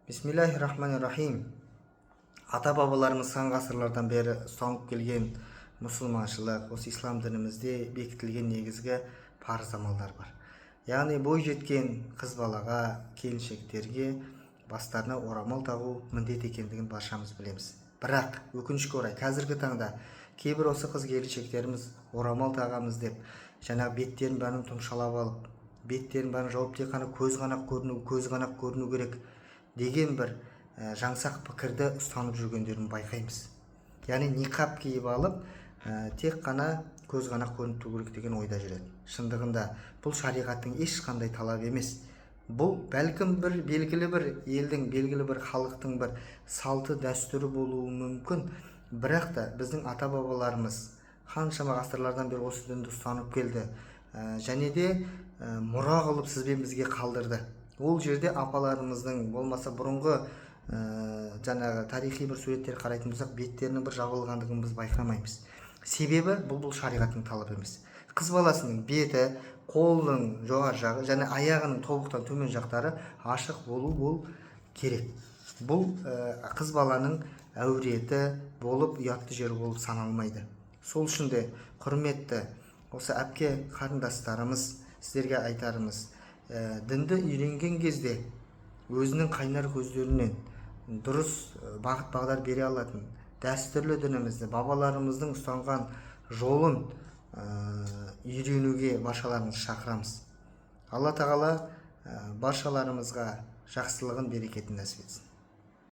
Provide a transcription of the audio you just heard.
Бисмиллахи рахмани рахим. Ата бабаларымыз сан ғасырлардан бері ұстанып келген мұсылманшылық, осы ислам дінімізде бекітілген негізгі парыз амалдар бар. Яғни бой жеткен қыз балаға, келіншектерге бастарына орамал тағу міндет екендігін баршамыз білеміз. Бірақ өкінішке орай, қазіргі таңда кейбір осы қыз келіншектеріміз орамал тағамыз деп, жаңағы беттерін бәрін тұмшалап алып, беттерін бәрін жауып, тек қана көз ғана көріну, көз ғана көріну керек деген бір жаңсақ пікірді ұстанып жүргендерін байқаймыз. Яғни ниқап киіп алып, тек қана көз ғана көрініп тұру керек деген ойда жүреді. Шындығында бұл шариғаттың ешқандай талабы емес. Бұл бәлкім бір белгілі бір елдің, белгілі бір халықтың бір салты дәстүрі болуы мүмкін. Бірақ та біздің ата бабаларымыз қаншама ғасырлардан бері осы дінді ұстанып келді. Және де мұра қылып сіз бен бізге қалдырды. Ол жерде апаларымыздың болмаса бұрынғы жаңағы тарихи бір суреттер қарайтын болсақ, беттерінің бір жабылғандығын біз байқамаймыз. Себебі бұл шариғаттың талабы емес. Қыз баласының беті, қолының жоғары жағы және аяғының тобықтан төмен жақтары ашық болу бұл керек. Бұл қыз баланың әуреті болып, ұятты жері болып саналмайды. Сол үшін де, құрметті осы әпке қарындастарымыз, сіздерге айтарымыз, дінді үйренген кезде өзінің қайнар көздерінен дұрыс бағыт бағдар бере алатын дәстүрлі дінімізді, бабаларымыздың ұстанған жолын үйренуге баршаларыңызды шақырамыз. Алла тағала баршаларымызға жақсылығын, берекетін нәсіп етсін.